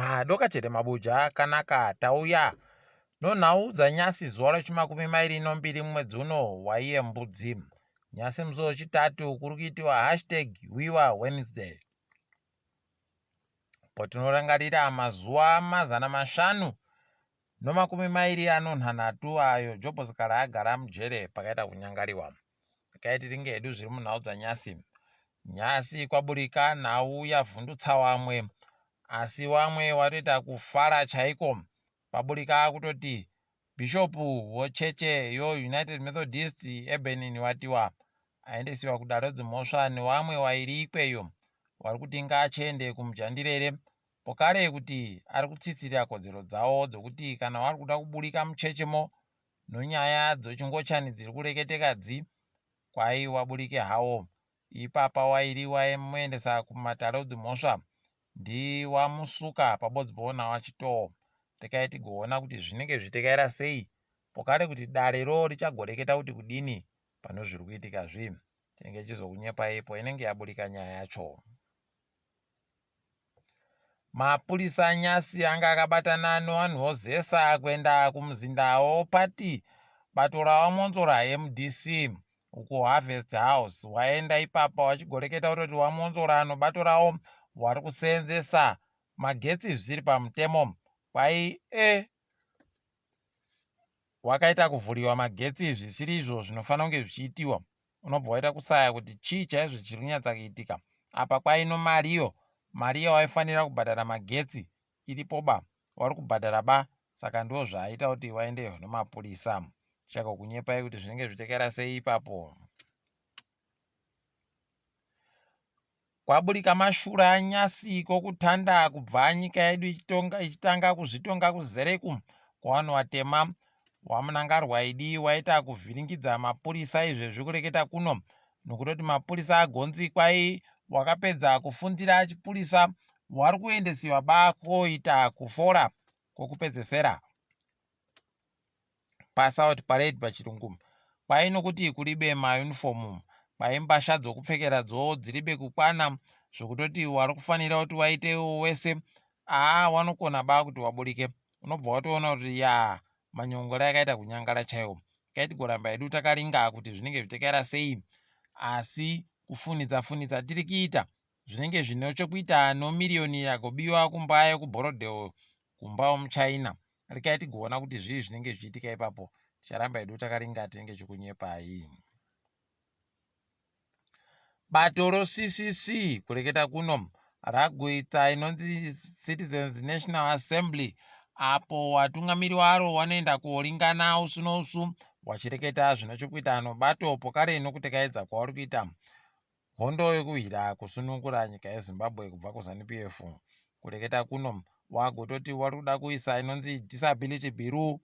Madoka chete mabuja akanaka tauya nonhau dzanyasi zuva rechimakumi mairi nombiri mumwedzi uno waiye mbudzi. Nyasi musi wechitatu kuri kuitiwa hashtag wiwa Wednesday. Potinorangarira mazuva 523 ayo Jobho Sikhala agara mujere pakaita kunyangariwa. Regai tiringe hedu zviri munhau dzanyasi. Nyasi kwaburika nhau yavhundutsa wamwe asi wamwe watoita kufara chaiko. Paburika kutoti Bhishopu wocheche yoUnited Methodist eBenin watiwa aendesiwa kudare redzimhosva newamwe wairi ikweyo wari kuti ngaachiende kumujandirere pokare kuti ari kutsitsirira kodzero dzawo dzokuti kana wari kuda kuburika muchechemo nonyaya dzochingochani dziri kureketeka dzi kwai waburike hawo ipapa wairi waimuendesa kumatare edzimhosva ndiwamusuka pabodzi poona wachitoo rekai tigoona kuti zvinenge zvitekaira sei pokare kuti darero richagoreketa kuti kudini pane zviri kuitika zvi tinenge tichizokunyepai poinenge yaburika nyaya yacho. Mapurisa nyasi anga akabatana nevanhu voZESA kuenda kumuzinda wopati bato raVaMwonzora mdc uko Harvest House waenda ipapa wachigoreketa kutoti VaMwonzora nobato ravo wari kuseenzesa magetsi zvisiri pamutemo kwai e Wakaita kuvhuriwa magetsi zvisiri izvo zvinofanira kunge zvichiitiwa unobva waita kusaya kuti chii chaizvo chiri kunyatsa kuitika apa kwaino mariyo mari yawaifanira kubhadhara magetsi iripoba wari kubhadhara ba saka ndo zvaaita kuti waende nemapurisa tichagokunyepai kuti zvinenge zvichitekaira sei ipapo. Kwaburika mashura anyasi kokutanda kubva nyika yedu ichitonga, ichitanga kuzvitonga kuzereku kwavanhu vatema. WaMnangarwa idi waita kuvhiringidza mapurisa izvezvi kureketa kuno nokutoti mapurisa agonzi kwai wakapedza kufundira chipurisa wari kuendesiwa ba koita kufora kwokupedzesera. Pass out parade pachirungu kwai nokuti kuribe mauniform kwai mbasha dzokupfekera dzo dziribe kukwana zvokutoti wari kufanira kuti waite wese aa wanokona ba kuti waburike unobva watoona kuti yaa manyongora yakaita kunyangara chaiwo kaiti goramba hedu takaringa kuti zvinenge zvitekaira sei asi kufunidza funidza tiri kuita zvinenge zvine chokuita nomiriyoni yagobiwa kumba yekuBorrowdale kumba womuchina rekai tigoona kuti zvii zvinenge zvichiitika ipapo ticharamba hedu takaringa tinenge chikunyepai bato roccc kureketa kuno ragoita inonzi citizens national assembly apo vatungamiri waro wanoenda koringana usu nousu wachireketa zvine chokuita nobato pokare nokutekaedza kwauri kuita Hondo yekuhwira kusunungura nyika yeZimbabwe kubva kuZanu PF. Kureketa kuno wagototi wari kuda kuisa inonzi Disability Bill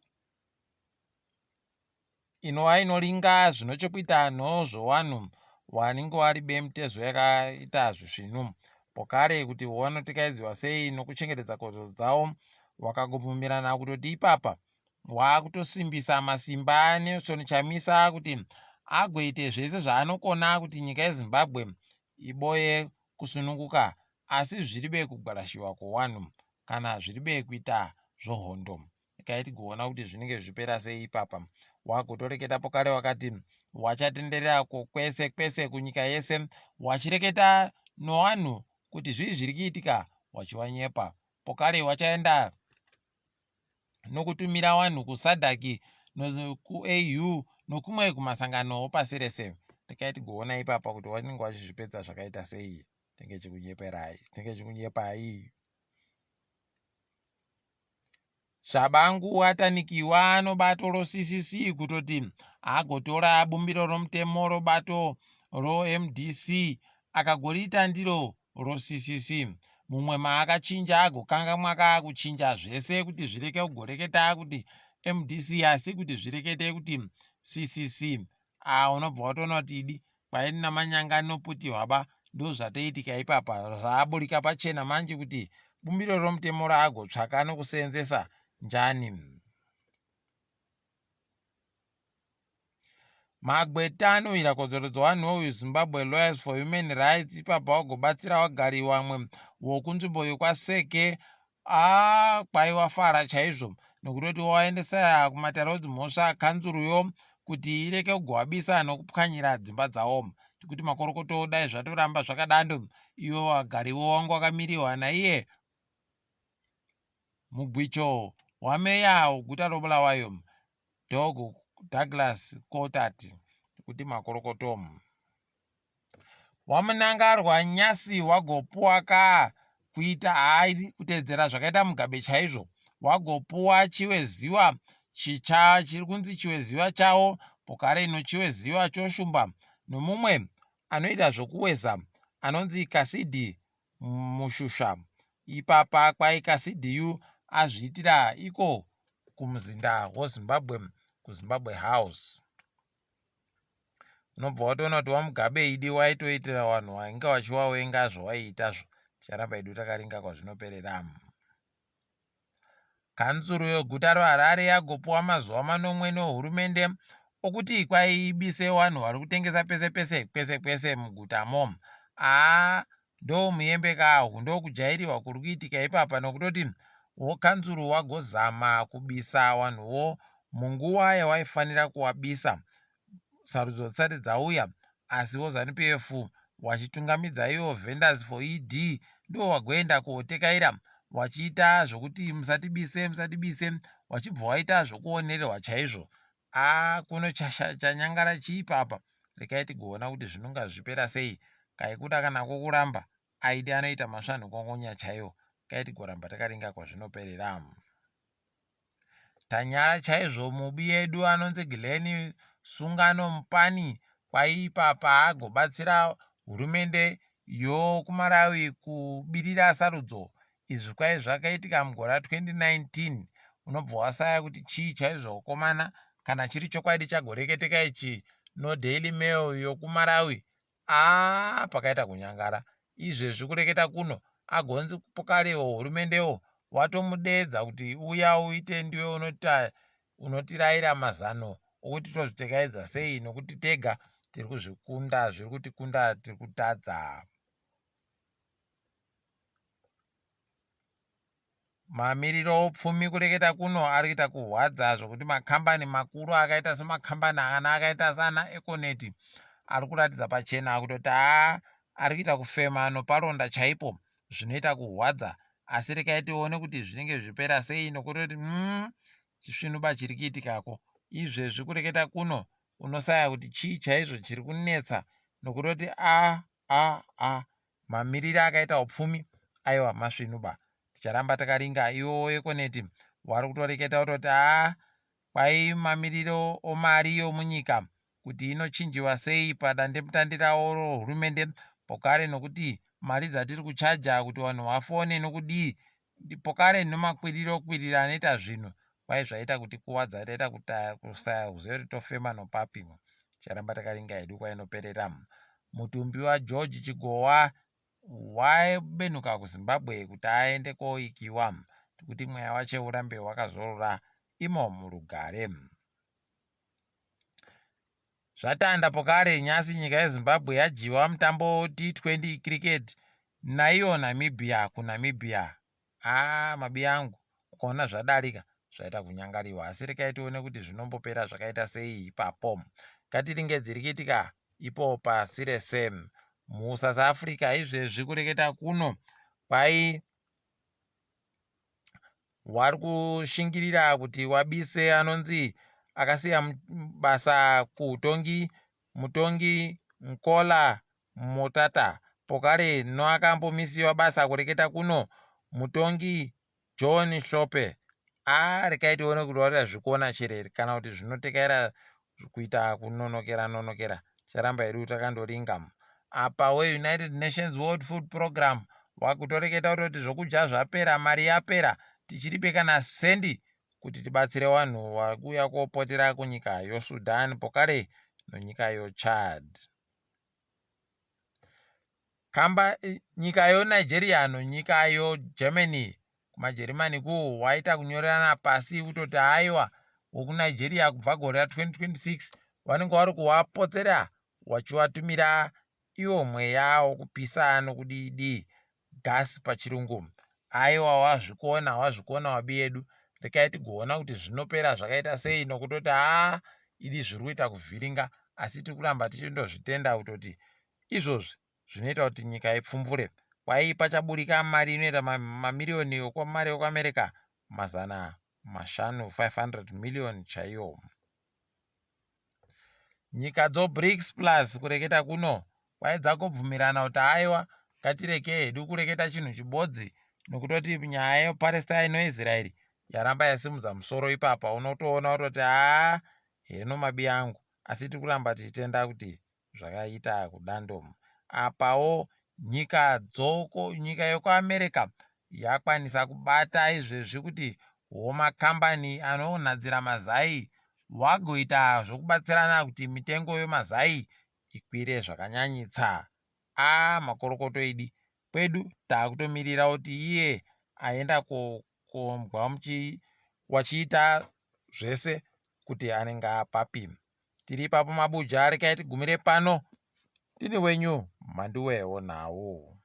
inova inoringa zvino chekuita nozvowanhu wanenge wari bemitezo yakaita zvisvinu pokare kuti wanotekaidziwa sei nokuchengetedza kodzero dzavo wakagobvumirana kutoti ipapa Waakutosimbisa masimba aNelson Chamisa kuti agoite zvese zvaanokona kuti nyika yeZimbabwe iboye kusununguka asi zviribe kugwarashiwa kwowanhu kana zviribe kuita zvohondo. Regai tigoona kuti zvinenge zvichipera sei ipapa. Wagotoreketa pokare wakati wachatenderera kwese kwese kunyika yese wachireketa nowanhu kuti zvii zviri kuitika wachiwanyepa. Pokare wachaenda nokutumira vanhu kuSADC nokuAU nokumwe kumasangano opasi rese. Regai tigoona ipapa kuti vanenge vachizvipedza zvakaita sei. Tinge chikunyeperai, tinge chikunyepai. Shabangu atanikiwa nobato roCCC kutoti agotora bumbiro romutemo robato roMDC akagoriita ndiro roCCC. Mumwe maakachinja agokangamwa ka kuchinja zvese kuti zvireke kugoreketa kuti mdc asi kuti zvirekete kuti ccc. Ah unobva watoona kuti idi kwaini namanyanga noputihwa ba ndozvatoitika ipapa zvaaburika pachena manje kuti bumbiro romutemo raagotsvaka nokuseenzesa njani. Magweta anorwira kodzero dzevanhu veZimbabwe Lawyers for Human Rights ipapa vagobatsira vagari vamwe vokunzvimbo yekwaSeke Haa kwai wafara chaizvo nokutoti waendesa kumatare edzimhosva kanzuruyo kuti ireke kugowabisa nokupwanyira dzimba dzawo. Tikuti makorokoto dai zvatoramba zvakadando ivo vagariwo wanga wakamiriwa naiye mugwicho wameya weguta roBulawayo Dog Douglas Coltart. Tikuti makorokoto. WaMnangarwa nyasi wagopuwa ka kuita hayi kuteedzera zvakaita Mugabe chaizvo wagopuwa chiweziwa chicha chiri kunzi chiweziwa chawo pokare ino chiweziwa choshumba nomumwe anoita zvokuweza anonzi Kasidi Mushusha ipapa kwai Kasidiyu azviitira iko kumuzinda woZimbabwe kuZimbabwe House. Unobva watoona kuti waMugabe idi waitoitira vanhu vainge vachiwawenga zvawaiitazvo. Ticharamba hedu takaringa kwazvinoperera. Kanzuru yeguta reHarare yagopuwa mazuva manomwe nehurumende okuti kwai ibise vanhu vari kutengesa pese pese kwese kwese mugutamo. Haa ndomuyembe ka uku ndokujairiwa kuri kuitika ipapa nokutoti wo kanzuru wagozama kubisa vanhuwo munguva yawaifanira kuwabisa sarudzo dzisati dzauya asi wo Zanu PF wachitungamidza ivo vendors for ED ndiwo wagoenda kotekaira wachiita zvokuti musatibise musatibise wachibva waita zvokuonererwa chaizvo Haa kuno chanyangara chii ipapa rekai tigoona kuti zvinonga zvichipera sei kaikuda kana kokuramba aidi anoita masvanhu kongonya chaiwo rekai tigoramba takaringa kwazvinoperera. Tanyara chaizvo mubi yedu anonzi Glen Sungano Mupani kwaiipapa agobatsira hurumende yokuMalawi kubirira sarudzo Izvi kwai zvakaitika mugore ra 2019 unobva wasaya kuti chii chaizvo vakomana kana chiri chokwadi chagoreketeka ichi no Daily Mail yokuMalawi aa pakaita kunyangara izvezvi kureketa kuno agonzi pokarewo hurumendewo watomudeedza kuti uya uite ndiwe unota unotiraira mazano okuti tozvitekaidza sei nokuti tega tiri kuzvikunda zviri kutikunda tiri kutadza. Mamiriro oupfumi kureketa kuno ari kuita kurwadza zvokuti makambani makuru akaita semakambani ana akaita saana Econet ari kuratidza pachena kutoti haa ari kuita kufema noparonda chaipo zvinoita kurwadza asi rekai tione kuti zvinenge zvichipera sei nokutoti mm, chisvinuba chiri kuitikako izvezvi kureketa kuno unosaya kuti chii chaizvo chiri kunetsa nokutoti a a a Mamirire akaita upfumi aiwa masvinu ba. Ticharamba takaringa iwo Econet wari kutoreketa kutoti haa kwai mamiriro omari yomunyika kuti inochinjiwa sei padandemutande rawo rohurumende pokare nokuti mari dzatiri kuchaja kuti vanhu vafone nokudii pokare nemakwiriro kwirira anoita zvinhu kwai zvaita kuti kuwadza taita kusaya kuziva kuti tofema nopapi. Ticharamba takaringa hedu kwainoperera. Mutumbi waGeorge Chigowa wabenuka kuZimbabwe kuti aende koikiwa kuti mweya wache urambe wakazorora imo murugare. Zvatanda pokare nyasi nyika yeZimbabwe yadyiwa mutambo T20 cricket naiyo Namibia kuNamibia. Haa mabiya angu ukaona zvadarika zvaita kunyangariwa asi rekai tione kuti zvinombopera zvakaita sei ipapo. Ngatiringe dziri kuitika ipo pasi rese. MuSouth Africa izvezvi kureketa kuno kwai wari kushingirira kuti wabise anonzi akasiya basa kuhutongi mutongi Nkola Motata pokare no akambomisiwa basa kureketa kuno mutongi John Hlope a rekai tione kuti warira zvikona chere kana kuti zvinotekaira kuita kunonokera nonokera charamba hedu takandoringa apa weUnited Nations World Food Program wakutoreketa kutoti zvokudya zvapera mari yapera tichiripe kana sendi kuti tibatsire vanhu vari kuuya kopotera kunyika yoSudan pokare nonyika yoChad. Kamba nyika yoNigeria nonyika yoGermany kumaJerimani ku waita kunyorerana pasi kutoti haiwa wokuNigeria kubva gore ra2026 vanenge vari kuvapotsera wachivatumira iwo mweya wokupisa nokudii dii gas pachirungu. Aiwa wazvikona wazvikona wabiyedu rekai tigoona kuti zvinopera zvakaita sei nokutoti haa idi zviri kuita kuvhiringa asi tiri kuramba tichindozvitenda kutoti izvozvi zvinoita kuti nyika ipfumvure. Kwai pachaburika mari inoita mamiriyoni mari yekuAmerica 500 500 million chaiyo. Nyika dzoBRICS Plus kureketa kuno kwai dzakubvumirana kuti haiwa ngatirekei hedu kureketa chinhu chibodzi nokutoti nyaya yePalestine neIsrael yaramba yasimudza musoro ipapa unotoona kutoti haa heno mabi angu asi tiri kuramba tichitenda kuti zvakaita kudando. Apawo nyika dzoko nyika yekuAmerica yakwanisa kubata izvezvi kuti womakambani anonhadzira mazai wagoita zvokubatsirana kuti mitengo yemazai ikwire zvakanyanyitsa. A makorokoto idi kwedu takutomirira kuti iye aenda kombwa wachiita zvese kuti anenge apapi. Tiri ipapo mabuja rekai tigumire pano. Ndini wenyu Mhanduwe Wonhau.